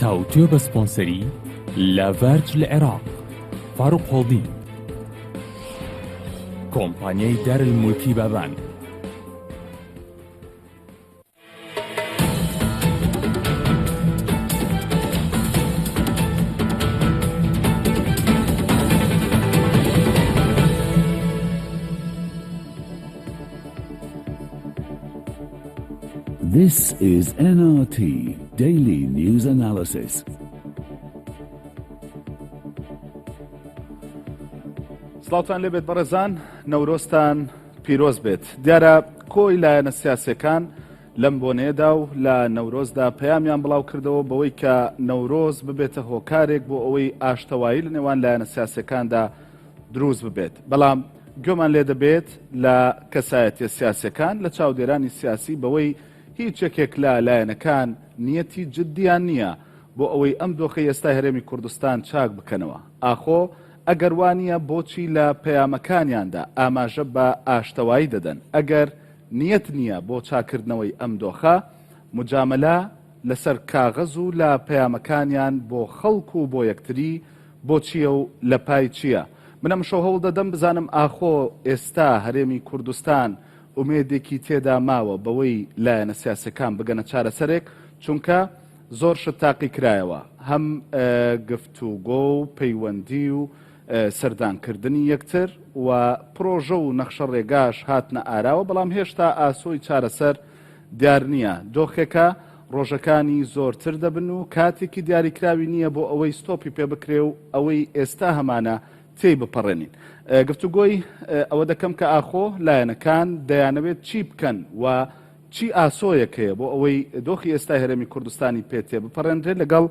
تاوتوێ بە سپۆنسەری لاڤارج لە عێراق، فاروق هۆڵدینگ، کۆمپانیای دارالمولکی بابان. This is NRT Daily News Analysis. سڵاوتان لێبێت بەڕێزان نەورۆزتان پیرۆز بێت دیارە کۆی لایەنە سیاسەکان لەم بۆنەیەدا و لە نەورۆزدا پەیامیان بڵاو کردەوە بەوەی کە نەورۆز ببێتە هۆکارێک بۆ ئەوەی ئاشتەوایی لە نێوان لایەنە سیاسەکاندا دروست ببێت بەڵام گوێمان لێ دەبێت لە کەسایەتیە سیاسیەکان، لە چاودێرانی سیاسی بەوەی هیچ یەکێک لە لایەنەکان نیەتی جدیان نیە بۆ ئەوەی ئەم دۆخەی ئێستای هەرێمی کوردستان چاک بکەنەوە. ئاخۆ ئەگەر وا نیە بۆچی لە پەیامەکانیاندا ئاماژە بە ئاشتەوایی دەدەن؟ ئەگەر نیەت نیە بۆ چاکردنەوەی ئەم دۆخە، مجامەلە لەسەر کاغەز و لە پەیامەکانیان بۆ خەڵک و بۆ یەکتری بۆ چییە و لە پای چییە؟ من ئەمشەو هەوڵ دەدەم بزانم ئاخۆ ئێستا هەرێمی کوردستان ئومێدێکی تێدا ماوە بەوەی لایەنە سیاسیەکان بگەنە چارەسەرێک؟ چونکە زۆر شت تاقی کرایەوە هەم گفتوگۆ و پەیوەندی و سەردانکردنی یەکتر و پرۆژە و نەخشە ڕێگاش هاتنە ئاراوە بەڵام هێشتا ئاسۆی چارەسەر دیار نییە، دۆخێکە ڕۆژەکانی زۆرتر دەبن و کاتێکی دیاریکراوی نییە بۆ ئەوەی ستۆپی پێ بکرێ و ئەوەی ئێستا هەمانە تێی بپەڕێنین. گفتوگۆی ئەوە دەکەم کە ئاخۆ لایەنەکان دەیانەوێت چی بکەن و چی ئاسۆیەک هەیە بۆ ئەوەی دۆخی ئێستای هەرێمی کوردستانی پێ تێبپەڕێنرێت لەگەڵ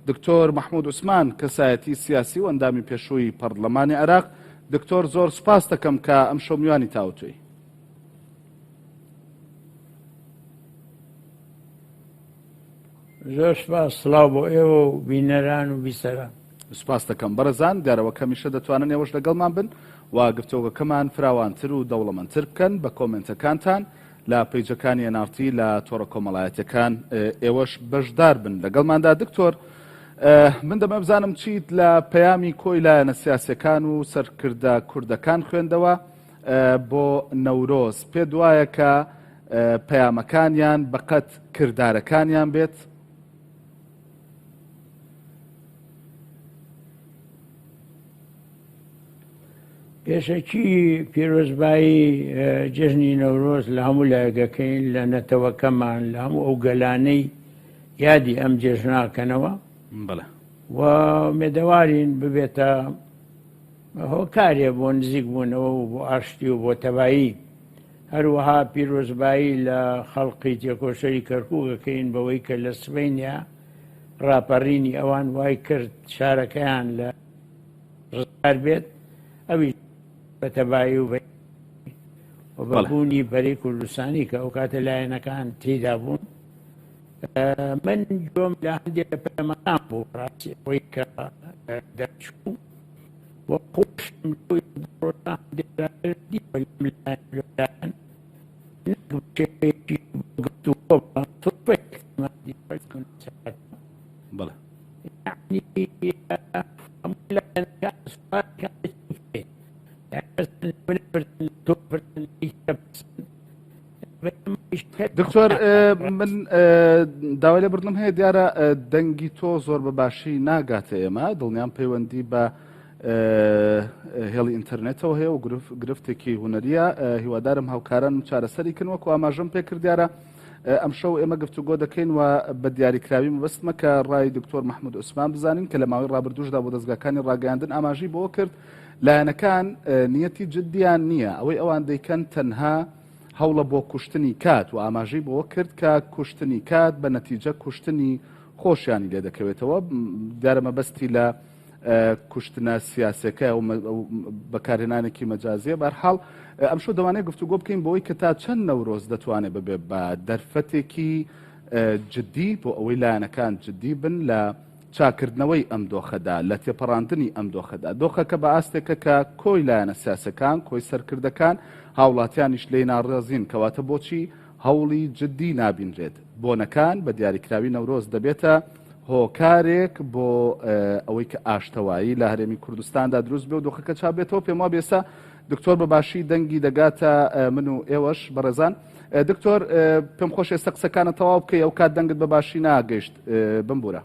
دکتۆر مەحمود عوسمان کەسایەتی سیاسی و ئەندامی پێشووی پەڕلەمانی عێراق. دکتۆر زۆر سوپاس دەکەم کە ئەمشەو میوانی تاوتوێی. زۆر سپاس سڵاو بۆ ئێوە و بینەران و بیسەران. سپاس دەکەم بەڕێزان، دیارە وەک هەمیشە دەتوانن ئێوەش لەگەڵمان بن و گفتۆگەکەمان فراوانتر و دەوڵەمەندتر بکەن بە کۆمێنتەکانتان لە پەیجەکانی NRT لە تۆڕە کۆمەڵایەتیەکان ئێوەش بەشدار بن لەگەڵماندا. دکتۆر من دەمە بزانم چیت لە پەیامی کۆی لایەنە سیاسەکان و سەرکردە کوردەکان خوێندەوە بۆ نەورۆز پێت وایە کە پەیامەکانیان بەقەت کردارەکانیان بێت؟ پێشەکی پیرۆزبایی جەژنی نەورۆز لە هەموو لایەکەکەین لە نەتەوەکەمان لە هەموو ئەو گەلانەی یادی ئەم جێژناکەنەوە بەڵێ و مێدەوارین ببێتە هۆکارێ بۆ نزیک بوونەوە و بۆ ئاشتی و بۆ تەبایی. هەروەها پیرۆزبایی لە خەڵقی تێکۆشەری کەرکووک ئەکەین بەوەی کە لە سبەینێ ڕاپەڕینی ئەوان وای کرد شارەکەیان لە ڕزگار بێت، ئەویش بە تەبایی و بە و بە بوونی بەرەی کوردستانی کە ئەو کاتە لایەنەکان تێیدا بوون. من گوێم لە هەندێک لە پەیامەکان بوو ڕاستی ئەوەی کە دەرچوو و خۆشم بەڵێ دکتۆر من داوای لێبوردنم هەیە دیارە دەنگی تۆ زۆر بە باشی ناگاتە ئێمە دڵنیام پەیوەندی بە هێڵی ئینتەرنێتەوە هەیە و گرفتێکی هونەریە هیوادارم هاوکارانم چارەسەری کن وەکو ئاماژەم پێکرد دیارە ئەمشەو ئێمە گفتوگۆ دەکەین و بە دیاریکراوی مەبەستمە کە ڕای دکتۆر مححمود عوسمان بزانین کە لە ماوەی ڕابردووشدا بۆ دەستگاکانی ڕاگەیاندن ئاماژی بۆ کرد لایەنەکان نیەتی جددیان نییە ئەوەی ئەوان دەیکەن تەنها هەوڵە بۆ کوشتنی کات و ئاماژەی بەوە کرد کە کوشتنی کات بە نەتیجە کوشتنی خۆشیانی لێ دەکەوێتەوە دیارە مەبەستی لە کوشتنە سیاسەکە و بەکارهێنانێکی مەجازیە بەرحاڵ ئەمشۆ دەوانێت گفتوگۆ بکەین بۆی کە تا چەند نەورۆز دەتوانێت ببێ بە دەرفەتێکی جددی بۆ ئەوەی لایەنەکان جددی بن لە چاکردنەوەی ئەم دۆخەدا، لە تێپەڕاندنی ئەم دۆخەدا. دۆخەکە بە ئاستێکە کە کۆی لایەنە سیاسەکان، کۆی سەرکردەکان، هاوڵاتیانیش لێی ناڕازین، کەواتە بۆچی هەوڵی جددی نابینرێت؟ بۆنەکان، بە دیاریکراوی نەورۆز دەبێتە. هۆکارێک بۆ ئەوەی کە ئاشتەوایی لە هەرێمی کوردستاندا دروست بێ و دۆخەکە چا بێتەوە. پێم وابێ ئێستا دکتۆر بە باشی دەنگی دەگاتە من و ئێوەش بەڕێزان. دکتۆر پێم خۆش ئێستا قسەکانە تەواو بکەی، ئەو کات دەنگت بە باشی ناگەیشت، بمبورە.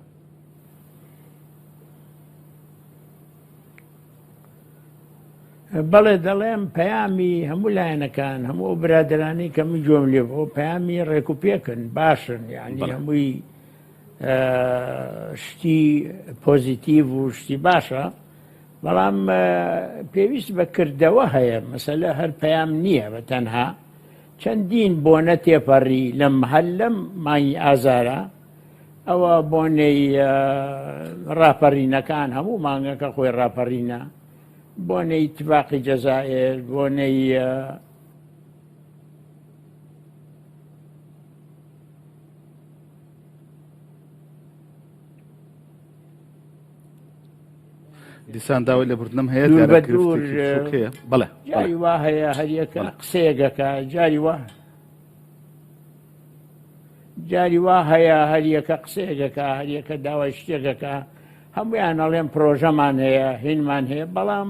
بەڵێ دەڵێم پەیامی هەموو لایەنەکان هەموو ئەو برادرانی کە من گوێم لێ بۆ پەیامی ڕێک و پێکن باشن یعنی هەمووی شتی پۆزیتیڤ و شتی باشە بەڵام پێویست بە کردەوە هەیە مەسەلە هەر پەیام نییە بە تەنها چەندین بۆنە تێپەڕی لەم هەر لەم مانگی ئازارە ئەوە بۆنەی ڕاپەڕینەکان هەموو مانگەکە خۆی ڕاپەڕینە بۆنەی تباقی جەزائر بۆنەی دیسان داوای لێبوردنم هەیە دوور دیارە بە دوور، گرفتێکی بچووک هەیە. بەڵێ، جاری بەڵێ. وا هەیە هەریەکە بەڵێ. قسەیەکەکە جاری وا جاری وا هەیە هەریەکە قسەیەکەکە هەریەکە داوای شتێکەکە هەمویان ئەڵێن پرۆژەمان هەیە هینمان هەیە بەڵام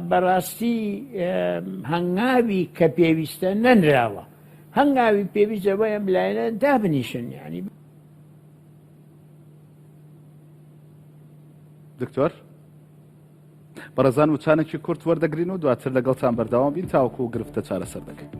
بەڕاستی هەنگاوی کە پێویستە نەنراوە هەنگاوی پێویستە بۆ ئەم لایەنە دابنیشن یعنی دکتۆر بەڕێزان وچانێکی کورت وەردەگرین و دواتر لەگەڵتان بەردەوام بین تاوەکو گرفتە چارەسەر دەکەین.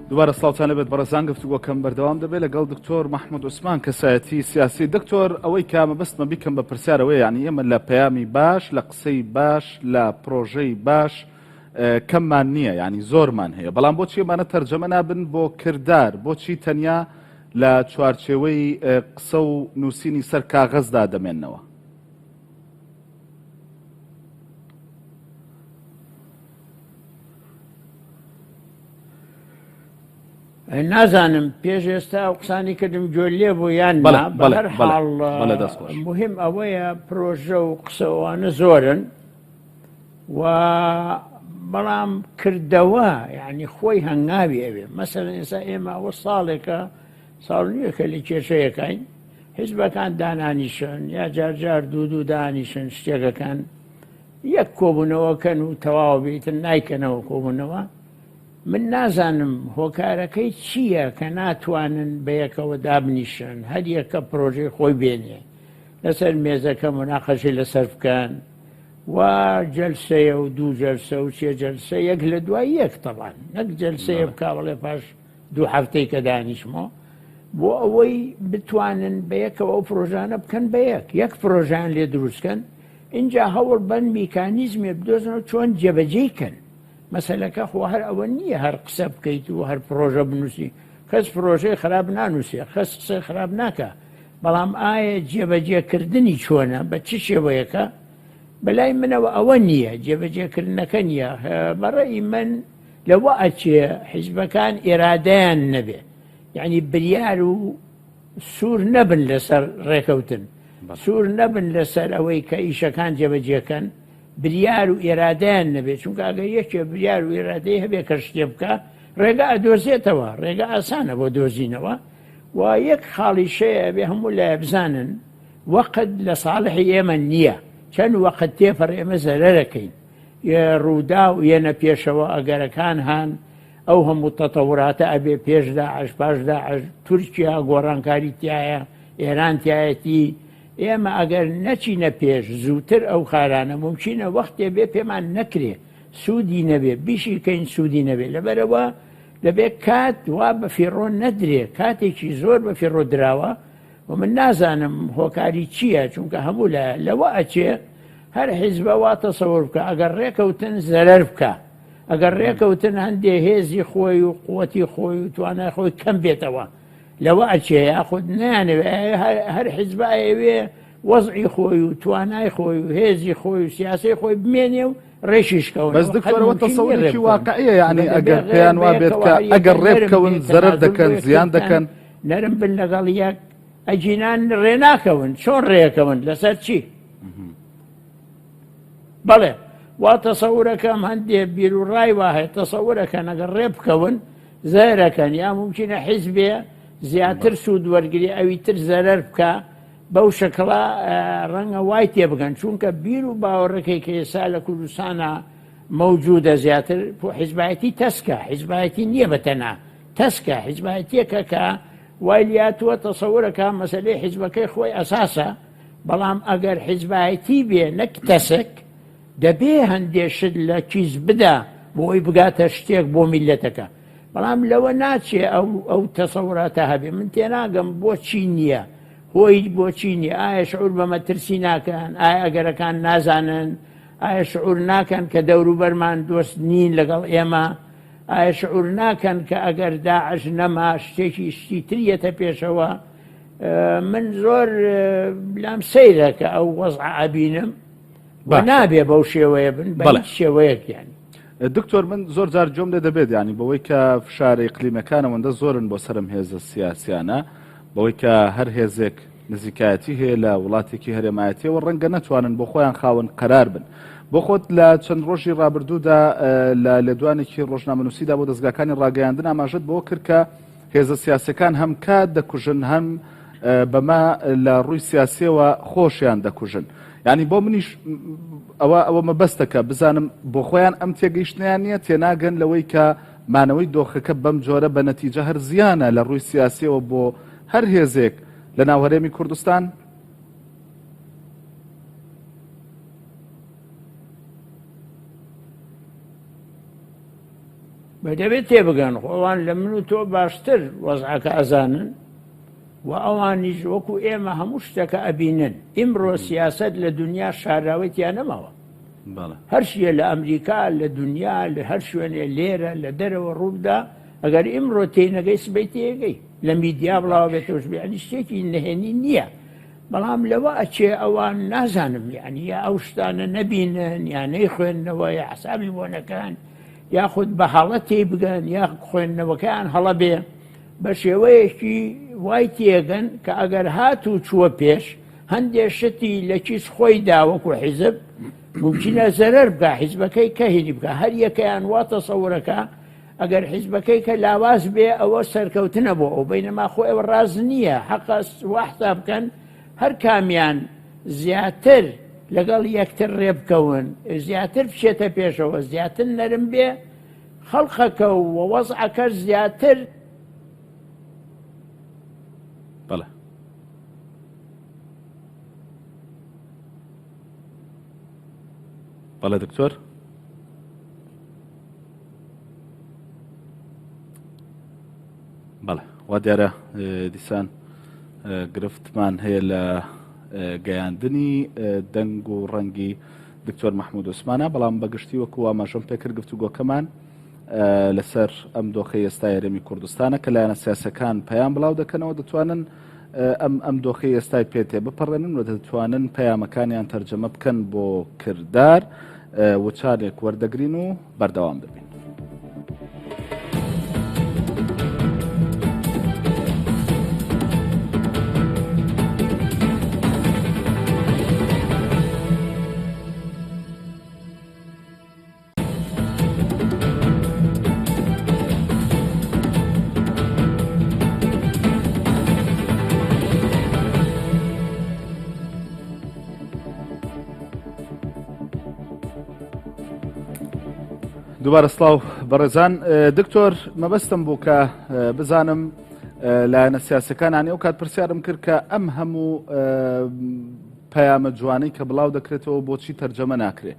دووبارە سڵاوتان لەبێت بەڕێزان، گفتوگۆکەم بەردەوام دەبێت لەگەڵ دکتۆر مححمود عوسمان کەسایەتی سیاسی. دکتۆر ئەوەی کە مەبەستمە بیکەم بە پرسیارەوەی یعنی ئێمە لە پەیامی باش لە قسەی باش لە پرۆژەی باش کەممان نییە ینی زۆرمان هەیە، بەڵام بۆچی ئەمانە تەرجەمە نابن بۆ کردار؟ بۆچی تەنیا لە چوارچێوەی قسە و نووسینی سەر کاغەزدا دەمێننەوە؟ نازانم پێش ئێستا ئەو قسانی کردم گوێ لێ بوو یان نا، بە هەر حاڵ مهم ئەوەیە پرۆژە و قسەوانە زۆرن و بەڵام کردەوە یعنی خۆی هەنگاوی ئەوێ. مەسەلەن ئێستا ئێمە ئەوە ساڵێکە ساڵ نوێکە لە کێشەیەکین، حیزبەکان دانانیشن یا جارجار دوو دوو دانیشن شتێکەکان یەک کۆبوونەوەکەن و تەواو بیتن نایکەنەوە کۆبوونەوە. من نازانم هۆکارەکەی چییە کە ناتوانن بەیەکەوە دابنیشن هەر یەکە پرۆژەی خۆی بێنێ لەسەر مێزەکە مناقەشەی لەسەر بکەن و جەلسەیە و دوو جەلسە و سێ جەلسە یەک لە دوای یەک، تەبان نەک جەلسەیە بکا بڵێ پاش دوو هەفتەی کە دانیشمەوە، بۆ ئەوەی بتوانن بەیەکەوە ئەو پرۆژانە بکەن بە یەک یەک پرۆژیان لێ دروستکەن، اینجا هەوڵ بەن میکانیزمێ بدۆزنەوە چۆن جێبەجێی کەن. مەسەلەکە خۆ هەر ئەوە نییە هەر قسە بکەیت و هەر پرۆژە بنووسی، کەس پرۆژەی خراپ نانووسێ، کەس قسەی خراپ ناکا، بەڵام ئایا جێبەجێکردنی چۆنە، بە چ شێوەیەکە؟ بەلای منەوە ئەوە نییە، جێبەجێکردنەکە نییە. بەڕەئی من لەوە ئەچێ حیزبەکان ئێرادەیان نەبێ، یعنی بریار و سوور نەبن لەسەر ڕێکەوتن، سوور نەبن لەسەر ئەوەی کە ئیشەکان جێبەجێکەن، بریار و ئێرادەیان نەبێت. چونکە ئەگەر یەکێ بریار و ئێرادەی هەبێ کە شتێ بکە ڕێگە ئەدۆزێتەوە، ڕێگە ئاسانە بۆ دۆزینەوە. و یەک خاڵی شەیە ئەبێ هەموو لایە بزانن وەقت لە ساڵحی ئێمە نییە، چەند وەقت تێپەڕ ئێمە زەرەرەکەین. ڕوودا و یەنە پێشەوە ئەگەرەکان هان، ئەو هەموو تەتەوراتە ئەبێ پێش داعش پاش داعش، تورکیا گۆڕانکاری تایە، ئێران تایەتی. ئێمە ئەگەر نەچینە پێش زووتر ئەو کارانە ممکنە وەختێ بێ پێمان نەکرێ، سوودی نەبێ، بیشی کەین سوودی نەبێ. لەبەرەوە دەبێت کات وا بە فیڕۆ نەدرێ، کاتێکی زۆر بە فیڕۆ دراوە و من نازانم هۆکاری چییە، چونکە هەموو لە لەوە ئەچێ هەر حیزبە وا تەسەور بکە ئەگەر ڕێکەوتن زەرەر بکە، ئەگەر ڕێکەوتن هەندێ هێزی خۆی و قوتی خۆی و توانای خۆی کەم بێتەوە، لەوە ئەچێ یاخود نانەوێ هەر حیزبە ئەیەوێ. وەزعی خۆی و توانای خۆی و هێزی خۆی و سیاسەی خۆی بمێنێ و ڕێشیش کەون. بەس دکتۆر ئەوە تەسەورێکی واقعیە یعنی ئەگەر پێیان وا بێت کە ئەگەر ڕێ بکەون زەرەر دەکەن زیان دەکەن. نەرم بن لەگەڵ یەک ئەگینان ڕێ ناکەون چۆن ڕێکەون لەسەر چی؟ بەڵێ وا تەسەورەکەم هەندێ بیر و ڕای وا هەیە تەسەورەکەن ئەگەر ڕێ بکەون زەرەکەن یا ممکنە حیزبێ زیاتر سوود وەرگری ئەوی تر زەرەر بکە بەو شەکڵە ڕەنگە وای تێبگەن چونکە بیر و باوەڕەکەی کە ئێستا لە کوردستانە مەوجودە زیاتر حیزبایەتی تەسکە حیزبایەتی نییە بە تەنها تەسکە حیزبایەتیەکە کە وای لیاتووە تەسەورەکە مەسەلەی حیزبەکەی خۆی ئەساسە بەڵام ئەگەر حیزبایەتی بێ نەک تەسک دەبێ هەندێ شت لە کیس بدا بۆی بگاتە شتێک بۆ میلەتەکە بەڵام لەوە ناچێ ئەو ئەو تەسەوراتە هەبێ من تێناگەم بۆچی نییە هۆی بۆچی نییە ئایا شعور بە مەترسی ناکەن ئایا ئەگەرەکان نازانن ئایا شعور ناکەن کە دەوروبەرمان دۆست نین لەگەڵ ئێمە ئایا شعور ناکەن کە ئەگەر داعش نەما شتێکی شتی تر یەتە پێشەوە من زۆر لام سەیرە کە ئەو وەزعە ئەبینم نابێ بەو شێوەیە بن بە شێوەیەک یانی. دکتۆر من زۆر جار جۆم لێ دەبێت ینی بەوەی کە فشارە ئیقلیمەکان ئەوەندە زۆرن بۆ سەرم هێزە سیاسیانە بەوەی کە هەر هێزێک نزیکایەتی هەیە لە وڵاتێکی هەرێمایەتیەوە ڕەنگە نەتوانن بۆ خۆیان خاوەن قەرار بن بۆ خۆت لە چەند ڕۆژی ڕابردوودا لە لێدوانێکی ڕۆژنامەنووسیدا بۆ دەستگاکانی ڕاگەیاندن ئاماژەت بۆ کرد کە هێزە سیاسەکان هەم کات دەکوژن هەم بەمە لە ڕووی سیاسیەوە خۆشیان دەکوژن یعنی بۆ منیش ئەوە ئەوە مەبەستەکە بزانم بۆ خۆیان ئەم تێگەیشتنیان نییە تێناگەن لەوەی کە مانەوەی دۆخەکە بەم جۆرە بە نەتیجە هەر زیانە لە ڕووی سیاسیەوە بۆ هەر هێزێک لە ناو هەرێمی کوردستان؟ دەبێت تێبگەن خۆ ئەوان لە من و تۆ باشتر وەزعەکە ئەزانن و ئەوانیش وەکو ئێمە هەموو شتەکە ئەبینن ئیمڕۆ سیاست لە دنیا شاراوەی تیا نەماوە هەر شتێ لە ئەمریکا لە دنیا لە هەر شوێنێ لێرە لە دەرەوە ڕووبدا ئەگەر ئیمڕۆ تێنەگەی سبەی تێگەی لە میدیا بڵاوە بێتەوە یعنی شتێکی نهێنی نییە بەڵام لەوە ئەچێ ئەوان نازانم یعنی یا ئەو شتانە نەبینن یا نەیخوێندنەوە یا حسابی بۆ نەکەن یاخود بە هەڵە تێی بگەن یا خوێندنەوەکەیان هەڵە بێ بە شێوەیەکی وای تێگەن کە ئەگەر هات و چووە پێش هەندێ شتی لە کیس خۆی دا وەکو حیزب ممکنە زەرەر بکا حیزبەکەی کە هینی بکا هەر یەکەیان وا تەسەورەکە ئەگەر حیزبەکەی کە لاواز بێ ئەوە سەرکەوتنە بۆ ئەو بینەما خۆ ئەوە ڕاز نییە حەقە وا حساب بکەن هەر کامیان زیاتر لەگەڵ یەکتر ڕێبکەون زیاتر بچێتە پێشەوە زیاتر نەرم بێ خەڵقەکە و وەزعەکە زیاتر بەڵێ بەڵێ دکتۆر بەڵێ وا دیارە دیسان گرفتمان هەیە لە گەیاندنی دەنگ و ڕەنگی دکتۆر مححمود عوسمانە بەڵام بەگشتی وەکو ئاماژەم پێکرد گفتوگۆکەمان لەسەر ئەم دۆخەی ئێستا هەرێمی کوردستانە کە لایەنە سیاسەکان پەیام بڵاو دەکەنەوە دەتوانن ئەم ئەم دۆخی ئێستای پێ تێ بپەڕێنن و دەتوانن پەیامەکانیان تەرجەمە بکەن بۆ کردار وچانێک وەردەگرین و بەردەوام دەبین. دووبارە سڵاو بەڕێزان دکتۆر مەبەستم بوو کە بزانم لایەنە سیاسەکانانی ئەو کات پرسیارم کرد کە ئەم هەموو پەیامە جوانەی کە بڵاو دەکرێتەوە بۆچی تەرجەمە ناکرێ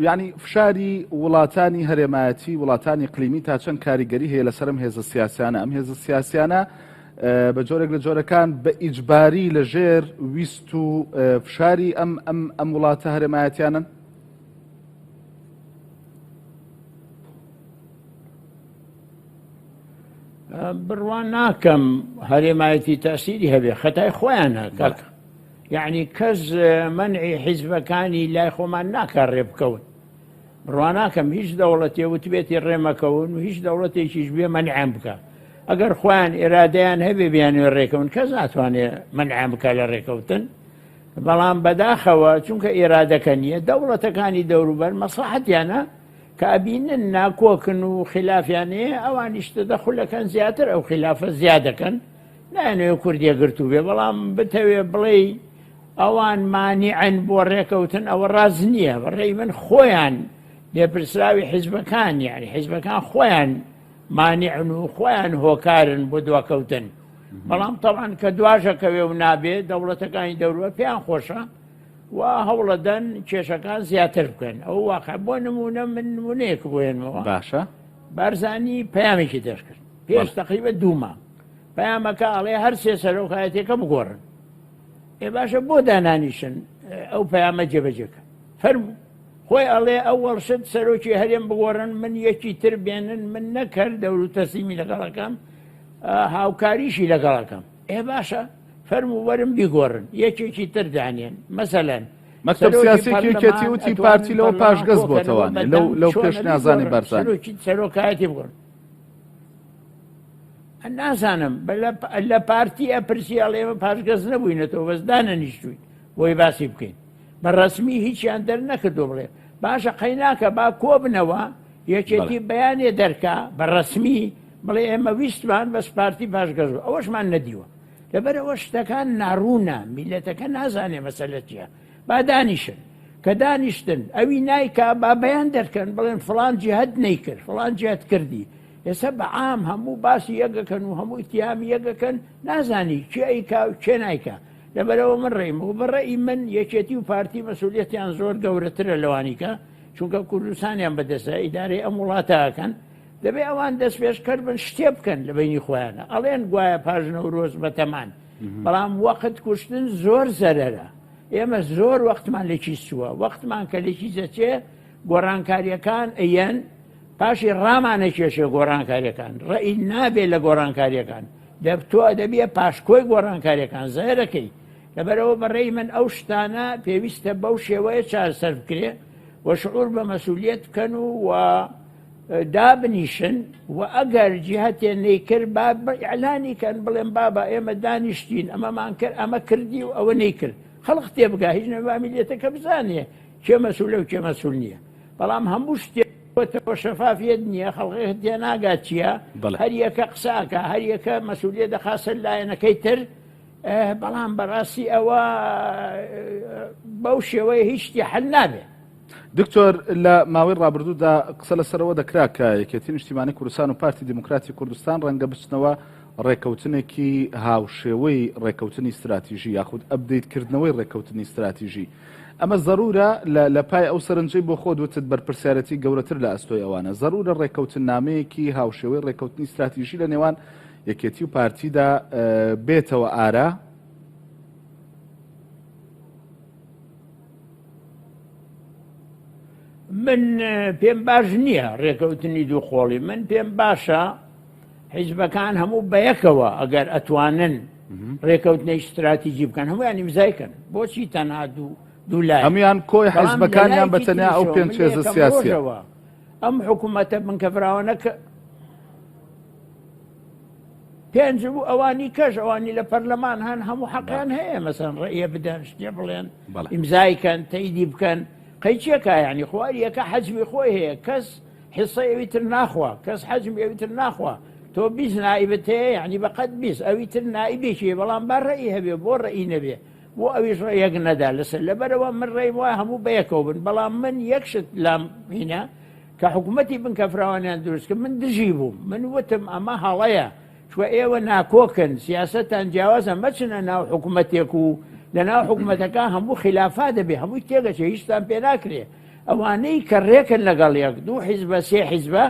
یانی فشاری وڵاتانی هەرێمایەتی وڵاتانی قلیمی تا چەند کاریگەری هەیە لەسەر ئەم هێزە سیاسیانە ئەم هێزە سیاسیانە بە جۆرێک لە جۆرەکان بە ئیجباری لە ژێر ویست و فشاری ئەم ئەم ئەم وڵاتە هەرێمایەتیانن بڕوا ناکەم هەرێمایەتی تاسیری هەبێ خەتای خۆیانە کاک. یعنی کەس مەنعی حیزبەکانی لای خۆمان ناکا ڕێ بکەون. بڕوا ناکەم هیچ دەوڵەتێ وتبێتی ڕێ مەکەون و هیچ دەوڵەتێکیش بێ مەنعیان بکا. ئەگەر خۆیان ئێرادەیان هەبێ بیانوێ ڕێکەون کەس ناتوانێ مەنعیان بکا لە ڕێکەوتن. بەڵام بەداخەوە چونکە ئێرادەکە نییە دەوڵەتەکانی دەوروبەر مەسڵەحەتیانە کە ئەبینن ناکۆکن و خلافیان هەیە ئەوانیش تەدەخولەکەن زیاتر ئەو خلافە زیادەکەن نایانەوێ کورد یەکگرتوو بێ بەڵام بتەوێ بڵێی ئەوان مانیعن بۆ ڕێکەوتن ئەوە ڕاست نییە بەڕێی من خۆیان لێپرسراوی حیزبەکان یعنی حیزبەکان خۆیان مانیعن و خۆیان هۆکارن بۆ دواکەوتن بەڵام تەوان کە دواژەکەوێ و نابێ دەوڵەتەکانی دەوروە پێیان خۆشە و هەوڵەدەن کێشەکان زیاتر بکەن ئەو واقع بۆ نمونە من نمونەیەک بۆ هێنمەوە باشە بارزانی پەیامێکی دەرکرد پێش تقریبە دووما پەیامەکە ئەڵێ هەر سێ سەرۆکایەتەکە بگۆڕن ئێ باشە بۆ دانانیشن ئەو پەیامە جێبەجێکە فەرموو خۆی ئەڵێ ئەوەڵ شت سەرۆکی هەرێم بگۆڕن من یەکی تر بێنن من نەکەر دەور و تەسلیمی لەگەڵەکەم هاوکاریشی لەگەڵەکەم ئێ باشە فەرموو وەرم بیگۆڕن یەکێکی تر دانێن مەسەلەن مەکتەب سیاسێکی یەکێتی وتی پارتی لەوە پاشگەز بۆتەوانێ لەو لەو پێشنیازانی بارزانی سەرۆکی سەرۆکایەتی بگۆڕن نازانم لە پارتی ئەپرسی ئەڵێ ئێمە پاشگەز نەبووینەتەوە بەس دانەنیشتوین بۆی باسی بکەین بە ڕەسمی هیچیان دەرنەکردو بڵێ باشە قەیناکە با کۆبنەوە یەکێتی بەیانێ دەرکا بە ڕەسمی بڵێ ئێمە ویستمان بەس پارتی پاشگەز بوو ئەوەشمان نەدیوە لەبەرئەوە شتەکان ناڕوونە میلەتەکە نازانێ مەسەلە چییە با دانیشن کە دانیشتن ئەوی نایکا با بەیان دەرکەن بڵێن فڵان جیهت نەیکرد فڵان جیهت کردی ئێستا بە عام هەموو باسی یەکەکەن و هەموو ئیتیهامی یەکەکەن نازانی کێ ئەیکا و کێ نایکا لەبەرەوە من ڕێیم و بە ڕەئی من یەکێتی و پارتی مەسئولیەتیان زۆر گەورەترە لەوانیکە چونکە کوردستانیان بەدەستە ئیدارەی ئەم وڵاتە ئەکەن دەبێ ئەوان دەست پێشکەر بن شتێ بکەن لە بینی خۆیانە ئەڵێن گوایە پاش نەورۆز بەتەمان بەڵام وەخت کوشتن زۆر زەرەرە ئێمە زۆر وەختمان لەکی چووە وەختمان کە لەکی دەچێ گۆڕانکاریەکان ئەیەن پاشی ڕامانەکێشێ گۆڕانکاریەکان ڕێی نابێ لە گۆڕانکاریەکان دەب تۆ ئەدەبیە پاشکۆی گۆڕانکاریەکان زەرەکەی لەبەرەوە بەڕێی من ئەو شتانە پێویستە بەو شێوەیە چارەسەر بکرێ و شعور بە مەسولیت بکەن و و دابنیشن و ئەگەر جیهەتێ نەیکرد با ئیعلانی کەن بڵێن بابە ئێمە دانیشتین ئەمەمان کرد ئەمە کردی و ئەوە نەیکرد خەڵق تێبگا هیچ نەبا میللەتەکە بزانێ کێ مەسولە و کێ مەسول نییە بەڵام هەموو شتێ بۆتەوە شەفافیەت نییە خەڵقێک تێناگات چییە هەر یەکە قساکە هەر یەکە مەسولیە دەخا سەر لایەنەکەی تر بەڵام بەڕاستی ئەوە بەو شێوەیە هیچ شتی حل نابێت. دکتۆر لە ماوەی ڕابردوودا قسە لەسەرەوە دەکرا کە یەکێتی نیشتیمانی کوردستان و پارتی دیموکراتی کوردستان ڕەنگە بچنەوە ڕێکەوتنێکی هاوشێوەی ڕێکەوتنی ستراتیژی یاخود update کردنەوەی ڕێکەوتنی ستراتیژی ئەمە زەرورە لە پای ئەو سەرنجەی بۆ خۆت وتت بەرپرسیارەتی گەورەتر لە ئەستۆی ئەوانە زەرورە ڕێکەوتننامەیەکی هاوشێوەی ڕێکەوتنی ستراتیژی لە نێوان یەکێتی و پارتیدا بێتەوە ئارا؟ من پێم باش نییە ڕێکەوتنی دوو قۆڵی من پێم باشە حیزبەکان هەموو بەیەکەوە ئەگەر ئەتوانن ڕێکەوتنەی استراتیجی بکەن هەمویان ئیمزای کەن بۆچی تەنها دوو دوو لای هەمویان کۆی حیزبەکانیان بە تەنیا ئەو پێنج هێزە سیاسیە ئەم حکوومەتە بنکەفراوانە کە پێنج بوو ئەوانی کەش ئەوانی لە پەرلەمان هەن هەموو حەقیان هەیە مەسەن ڕێیە بدەن شتێ بڵێن ئیمزای کەن تەیدی بکەن قەیچێکە یعنی خواریەکە حەجمی خۆی هەیە کەس حسەی ئەوی تر ناخوا کەس حەجمی ئەوی تر ناخوا تۆ 20 نائبت هەیە یعنی بەقەد 20 ئەوی تر نائبێکی بەڵام با ڕێی هەبێ بۆ ڕێی نەبێ بۆ ئەویش ڕێیەک نەدا لەسەر لەبەرەوە من ڕێیم وایە هەموو بەیەکەوە بن بەڵام من یەک شت لام هینە کە حکوومەتی بنکە فراوانیان دروست کرد من دژی بووم من وتم ئەمە هەڵەیە چوە ئێوە ناکۆکن سیاستان جیاوازە مەچنە ناو حکوومەتێک و لە ناو حکوومەتەکە هەموو خلافا دەبێ هەمووی تێگەچێ هیچتان پێ ناکرێ ئەوانەی کە ڕێکن لەگەڵ یەک دوو حیزبە سێ حیزبە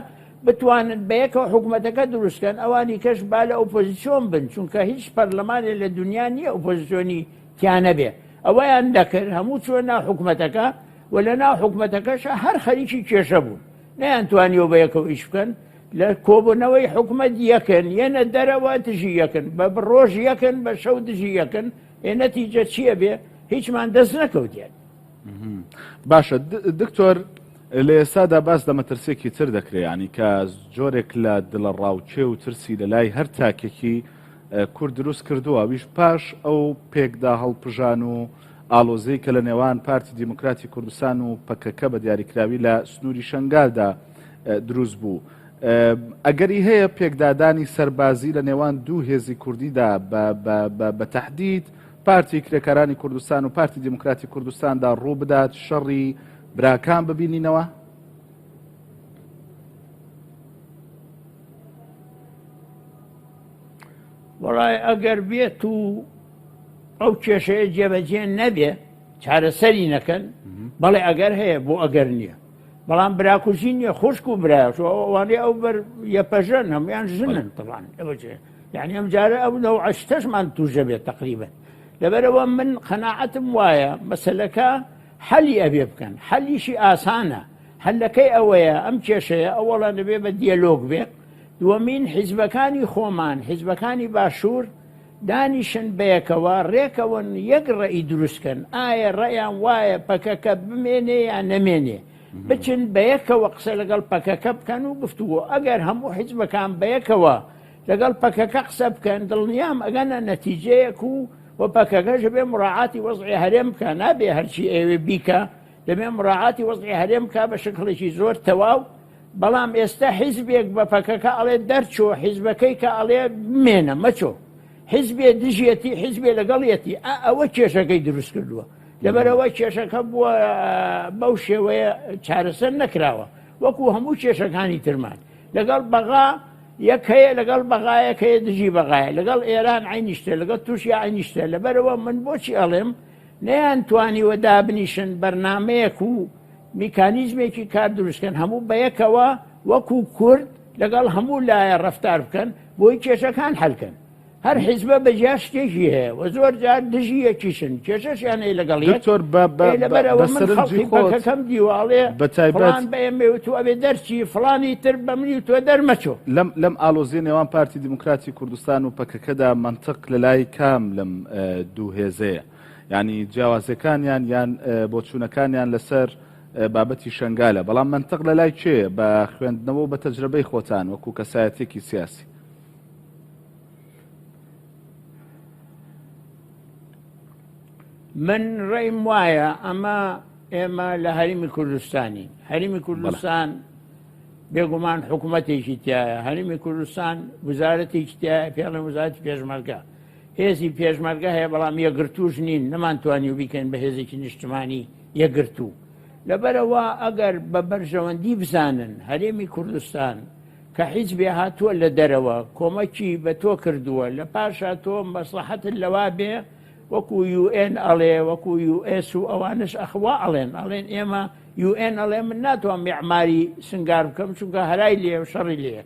بتوانن بەیەکەوە حکوومەتەکە دروستکەن ئەوانی کەش با لە ئۆپۆزیسیۆن بن چونکە هیچ پەرلەمانێ لە دنیا نییە ئۆپۆزیسیۆنی تیا نەبێ ئەوەیان دەکرد هەموو چوە ناو حکوومەتەکە و لە ناو حکومەتەکەشا هەر خەریکی کێشە بوون نەیانتوانیوە بە یەکەوە ئیش بکەن لە کۆبوونەوەی حکومەت یەکن یەنە دەرەوە دژی یەکن بە ڕۆژ یەکن بە شەو دژی یەکن. ئێ نەتیجە چییە بێ هیچمان دەست نەکەوتێت. باشە دکتۆر لە ئێستادا باس لە مەترسیەکی تر دەکرێت ینی کە جۆرێک لە دڵەڕاوکێ و ترسی لە لای هەر تاکێکی کورد دروست کردووە ویش پاش ئەو پێکدا هەڵپژان و ئالۆزی کە لە نێوان پارتی دیموکراتی کوردستان و پەکەکە بە دیاریکراوی لە سنووری شنگالدا دروست بوو. ئەگەری هەیە پێکدادانی سەربازی لە نێوان دوو هێزی کوردیدا بە تهدید پارتی کرێکارانی کوردستان و پارتی دیموکراتی کوردستاندا ڕوو بدات شەڕی براکان ببینینەوە؟ وەڵای ئەگەر بێت و ئەو کێشەیە جێبەجێ نەبێ چارەسەری نەکەن بەڵێ ئەگەر هەیە بۆ ئەگەر نییە بەڵام براکوژی نییە خوشک و برایش ئەوانەی ئەو بەر یەپەژەن هەمویان ژنن تەبان یعنی ئەم جارە ئەو نەوعە شتەشمان توژە بێت تقریبا لەبەرەوە من قەناعەتم وایە مەسەلەکە حەلی ئەبێ بکەن حەلیشی ئاسانە حەلەکەی ئەوەیە ئەم کێشەیە ئەوەڵە دەبێ بە دیەلۆگ بێ دووەمین حیزبەکانی خۆمان حیزبەکانی باشوور دانیشن بەیەکەوە ڕێکەون یەک ڕێی دروستکەن ئایا ڕێیان وایە پەکەکە بمێنێ یان نەمێنێ بچن بەیەکەوە قسە لەگەڵ پەکەکە بکەن و گفتوگۆ ئەگەر هەموو حیزبەکان بەیەکەوە لەگەڵ پەکەکە قسە بکەن دڵنیام ئەگەنە نەتیجەیەک و و پەکەکەش بێ مراعاتی وەزعی هەرێم بکە نابێ هەرچی ئەوێ بیکە دەبێ مراعاتی وەزعی هەرێم بکە بە شکڵێکی زۆر تەواو بەڵام ئێستا حیزبێک بە پەکەکە ئەڵێ دەرچۆ حیزبەکەی کە ئەڵێ بمێنە مەچۆ حیزبێ دژیەتی حیزبێ لەگەڵیەتی ئەوە کێشەکەی دروست کردووە لەبەرەوە کێشەکە بووە بەو شێوەیە چارەسەر نەکراوە وەکو هەموو کێشەکانی ترمان لەگەڵ بەغا یەک هەیە لەگەڵ بەغایەک هەیە دژی بەغایە لەگەڵ ئێران عینیشتە لەگەڵ تورکیا عینیشتە لەبەرەوە من بۆچی ئەڵێم نەیان توانیوە دابنیشن بەرنمەیەک و میکانیزمێکی کار دروستکەن هەموو بەیەکەوە وەکو کورد لەگەڵ هەموو لایە ڕفتار بکەن بۆی کێشەکان حلکەن هەر حیزبە بە جیا شتێکی هەیە و زۆر جار دژی یەکیشن کێشەشیان هەیە لەگەڵ یەک. دکتۆر بە بە ئێ لەبەر بە ئەوە من سەرنجی خەڵکی خۆت پەکەکەم دیوە ئەڵێ بە تایبەت فڵان بە ئێمەی وتووە ئەبێ دەرچی فڵانی تر بە منی وتووە دەرمەچۆ. لەم لەم ئاڵۆزیە نێوان پارتی دیموکراتی کوردستان و پەکەکەدا مەنتق لە لای کام لەم دوو هێزەیە؟ یانی جیاوازیەکانیان یان بۆچوونەکانیان لەسەر بابەتی شەنگالە بەڵام مەنتق لە لای کێیە بە خوێندنەوە و بە تەجرەبەی خۆتان وەکو کەسایەتێکی سیاسی؟ من ڕێیم وایە ئەمە ئێمە لە هەرمی کوردستانی هەرمی کوردستان بێگومان حکوومەتێکی تایە هەرمی کوردستان وزارەتێکی تایە پێڵێن وزارەتی پێشمەرگە هێزی پێشمەرگە هەیە بەڵام یەکگرتوش نین نەمانتوانی و بیکەین بە هێزێکی نیشتمانی یەکگرتوو لەبەرەوە ئەگەر بە بەرژەوەندی بزانن هەرێمی کوردستان کە حیزبێ هاتووە لە دەرەوە کۆمەکی بە تۆ کردووە لە پاشا تۆ مەسڵەحەتت لەوا بێ وەکو یو ئێن ئەڵێ وەکو یو ئێس و ئەوانش ئەخوا ئەڵێن ئەڵێن ئێمە یو ئێن ئەڵێ من ناتوانم میعماری سنگار بکەم چونکە هەرای لێ و شەڕی لێ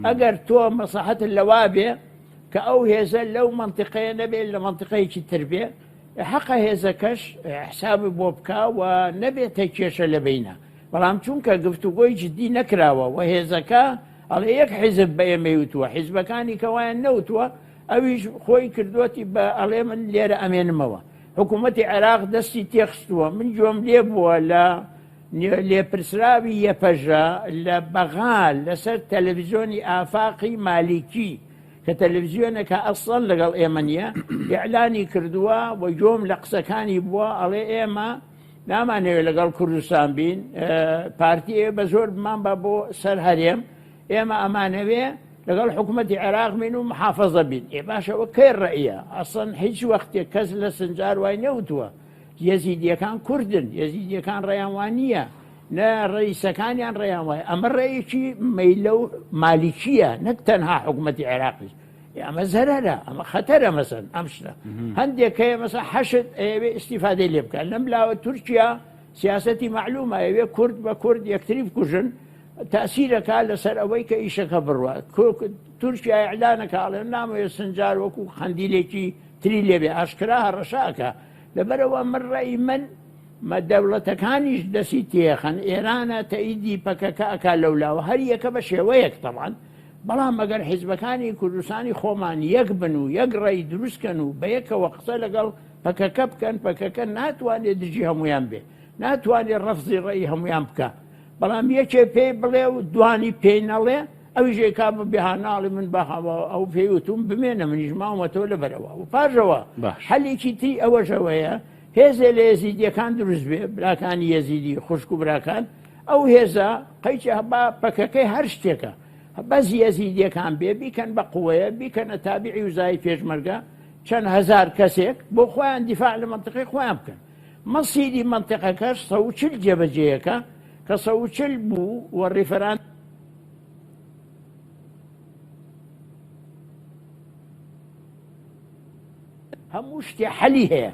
ئەگەر تۆ مەسڵەحەتت لەوا بێ کە ئەو هێزە لەو منطقەیە نەبێت لە منطقەیەکی تر بێ حەقە هێزەکەش حسابی بۆ بکا و نەبێتە کێشە لە بینە بەڵام چونکە گفتوگۆی جدی نەکراوە و هێزەکە ئەڵێ یەک حیزب بە ئێمەی وتووە حیزبەکانی کە وایان نەوتووە ئەویش خۆی کردووەتی بە ئەڵێ من لێرە ئەمێنمەوە حکوومەتی عێراق دەستی تێخستووە من گوێم لێ بووە لە لێپرسراوی یەپەژە لە بەغا لەسەر تەلەڤیزیۆنی ئافاقی مالیکی کە تەلەڤیزیۆنێکە ئەسڵەن لەگەڵ ئێمە نییە ئیعلانی کردووە و گوێم لە قسەکانی بووە ئەڵێ ئێمە نامانەوێت لەگەڵ کوردستان بین پارتی ئێ بە زۆر بمان بە بۆ سەر هەرێم ئێمە ئەمانەوێ لەگەڵ حکوومەتی عێراق بین و محافظە بین ئێ باشەوە کەی ڕەئیە ئەسڵەن هیچ وەختێک کەس لە سنجار وای نەوتووە یەزیدیەکان کوردن یەزیدیەکان ڕێیان وان نییە نە ڕئیسەکانیان ڕێیان وایە ئەمە ڕێیەکی مەیلە و مالیکیە نەک تەنها حکوومەتی عێراقیش ئەمە زەرەرە ئەمە خەتەرە مەسەن ئەم شتە هەندێک هەیە مەسە حەشت ئەیەوێ ئیسیفادەی لێ بکات لەم لاوە تورکیا سیاستی معلومە ئەوێ کورد بە کورد یەکتری بکوژن تاسیرەکە لەسەر ئەوەی کە ئیشەکە بڕوە تورکیا ئەعلانەکە ئەڵێ نامەوێت سنجار وەکو قەندیلێکی تری لێبێ ئاشکرا هەڕەشاکە لەبەرەوە من ڕێی من مە دەوڵەتەکانیش دەسی تێخەن ئێرانە تەئیدی پەکەکە ئەکا لەولاوە هەر یەکە بە شێوەیەک تەبعەن. بەڵام ئەگەر حیزبەکانی کوردستانی خۆمان یەک بن و یەک ڕێی دروستکەن و بەیەکەوە قسە لەگەڵ پەکەکە بکەن، پەکەکە ناتوانێت دژی هەمویان بێ، ناتوانێت ڕەفزی ڕێی هەمویان بکە. بەڵام یەکێ پێی بڵێ و دوانی پێی نەڵێ ئەویش ئەیکا بە بێهاناڵی من بە ئەو پێی وتوم بمێنە منیش ماومەتەوە لەبەرەوە و پاژەوە حەلێکی تری ئەوەشەوەیە هێزێ لە یەزیدیەکان دروست بێ براکانی یەزیدی خوشک و براکان ئەو هێزە قەیچە هەبا پەکەکەی هەر شتێکە بەس یەزیدیەکان بێ بیکەن بە قوەیە بیکەنە تابعی وزای پێشمەرگە چەند هەزار کەسێک بۆ خۆیان دیفاع لە منطقی خۆیان بکەن مەسیری مەنتیقەکەش 140 جێبەجێیەکە کە 140 بوو و ڕیفراندەم هەموو شتێ حەلی هەیە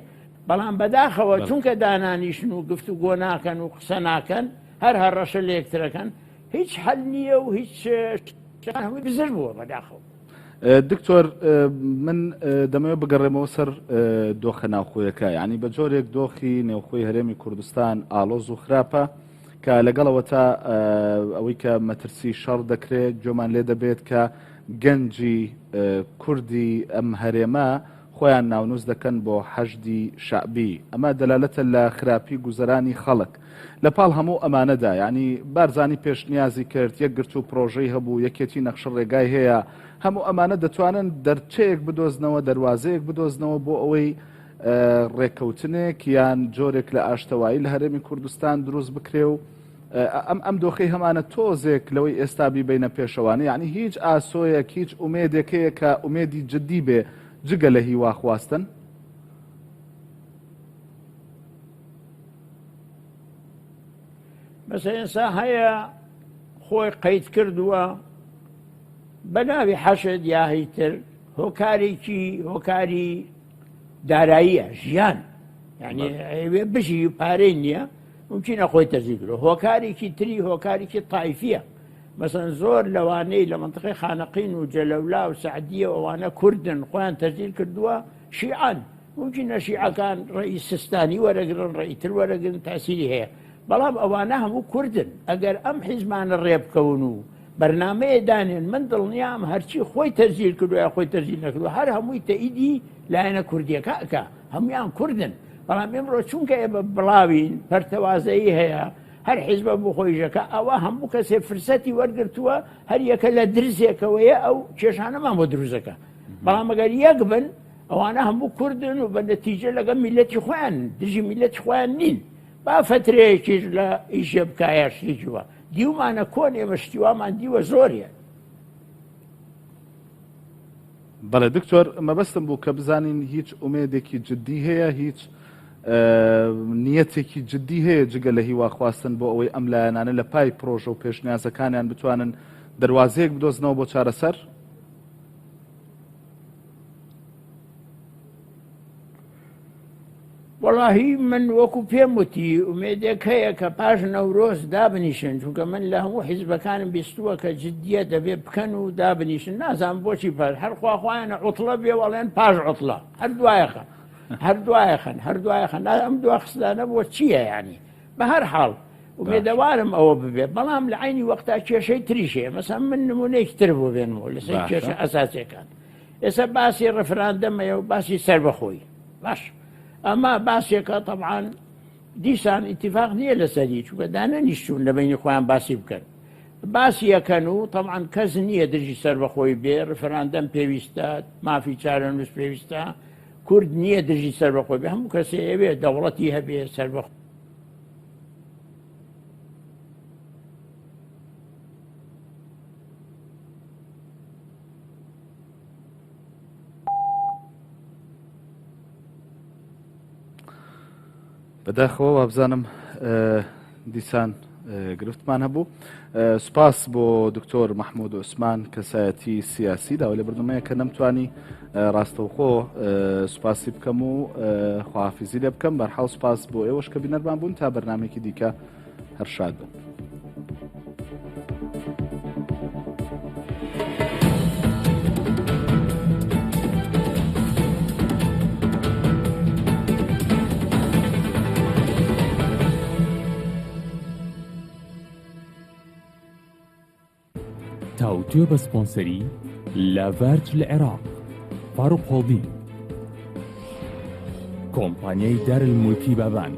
بەڵام بەداخەوە چونکە دانانیشن و گفتوگۆ ناکەن و قسە ناکەن هەر هەڕەشە لە یەکترەکەن هیچ حەل نییە و هیچ هەمووی بزر بووە بەداخەوە. دکتۆر من دەمەوێت بگەڕێمەوە سەر دۆخە ناوخۆیەکە یعنی بە جۆرێک دۆخی نێوخۆی هەرێمی کوردستان ئالۆز و خراپە کە لەگەڵەوە تا ئەوەی کە مەترسی شەڕ دەکرێت گوێمان لێ دەبێت کە گەنجی کوردی ئەم هەرێمە خۆیان ناونووس دەکەن بۆ حەشدی شەعبی، ئەمە دەلالەتە لە خراپی گوزەرانی خەڵک. لە پاڵ هەموو ئەمانەدا، یانی بارزانی پێشنیازی کرد، یەکگرتوو پرۆژەی هەبوو، یەکێتی نەخشە ڕێگای هەیە، هەموو ئەمانە دەتوانن دەرچەیەک بدۆزنەوە، دەروازەیەک بدۆزنەوە بۆ ئەوەی ڕێککەوتنێک یان جۆرێک لە ئاشتەوایی لە هەرێمی کوردستان دروست بکرێ و ئەم ئەم دۆخەی هەمانە تۆزێک لەوەی ئێستا بیبەینە پێشەوانە یعنی هیچ ئاسۆیەک هیچ ئومێدێک هەیە کە ئومێدی جدی بێ جگە لە هیوا خواستن؟ بەسە ئێستا هەیە خۆی قەید کردووە بە ناوی حەشد یا هیتر هۆکارێکی هۆکاری داراییە ژیان یعنی ئەوێ بژی پارەی نییە ممکنە خۆی تەزی کرد هۆکارێکی تری هۆکارێکی تایفیە مەسەن زۆر لەوانەی لە منطقی خانەقین و جەلەولا و سعدیە ئەوانە کوردن خۆیان تەزیل کردووە شیعان ممکنە شیعەکان ڕێی سستانی وەرەگرن ڕێی تر وەرەگرن تاسیری هەیە بەڵام ئەوانە هەموو کوردن ئەگەر ئەم حیزمانە ڕێبکەون و بەرنامەیە دانێن من دڵنیام هەرچی خۆی تەزیل کردو یا خۆی تەزیل نەکردو هەر هەمووی تەئیدی لایەنە کوردیەکە ئەکا هەمویان کوردن بەڵام ئمڕۆ چونکە ئێمە بڵاوین پەرتەوازەیی هەیە هەر حیزبە بۆ خۆیژەکە ئەوە هەموو کەسێ فرسەتی وەرگرتووە هەر یەکە لە درزێکەوەیە ئەو کێشانەمان بۆ دروزەکە بەڵام ئەگەر یەک بن ئەوانە هەموو کوردن و بە نەتیجە لەگە میلەتی خۆیان دژی میلەتی خۆیان نین با فترەیەکیش لە ئیشێ بکایە شتێکی وە دیومانە کۆن ئێمە شتی وامان دیوە زۆریە. بەڵێ دکتۆر مەبەستم بوو کە بزانین هیچ ئومێدێکی جدی هەیە هیچ نیەتێکی جدی هەیە جگە لە هیوا خواستن بۆ ئەوەی ئەم لایەنانە لە پای پرۆژە و پێشنیازەکانیان بتوانن دەروازەیەک بدۆزنەوە بۆ چارەسەر؟ وەڵاهی من وەکو پێم وتی ئومێدێک هەیە کە پاش نەورۆز دابنیشن چونکە من لە هەموو حیزبەکانم بیستووە کە جدیە دەبێ بکەن و دابنیشن نازانم بۆچی پاش هەر خواخوایانە عوتڵە بێ وەڵێن پاش عوتڵە هەر دوایەخە هەر دوایەخەن هەر دوایەخەن ئەم دواخستانە بۆ چییە ینی بە هەر حاڵ ئومێدەوارم ئەوە ببێ بەڵام لە عینی وەختا کێشەی تریش هەیە مەسەن من نمونەیەکی تر بۆ بێنمەوە لەسەر کێشە ئەساسیەکان ئێستا باسی ڕفراندەمەیە و باسی سەربەخۆی باش ئەمە باسێکە تەبعاان دیسان ئیتیفاق نییە لەسەری چونکە دانەنیشتون لە بینی خۆیان باسی بکەن باسی یەکەن و تەبعاان کەس نییە دژی سەربەخۆی بێ ڕفراندەم پێویستە مافی چارەنووس پێویستە کورد نییە دژی سەربەخۆی بێ هەموو کەسێ ئەوێ دەوڵەتی هەبێ سەربەخۆ بەداخەوە وابزانم دیسان گرفتمان هەبوو سوپاس بۆ دکتۆر مححمود عوسمان کەسایەتی سیاسی داوای لە بردنمەیە کە نەمتوانی ڕاستەوخۆ سوپاسی بکەم و خواحافیزی لێ بکەم بەرحاڵ سوپاس بۆ ئێوەش کە بینەرمان بوون تا بەرنمێکی دیکە هەر شاد بن. تاوتوێ بە سپۆنسەری لاڤارج لە عێراق، فاروق هۆڵدینگ، کۆمپانیای دارالمولکی بابان.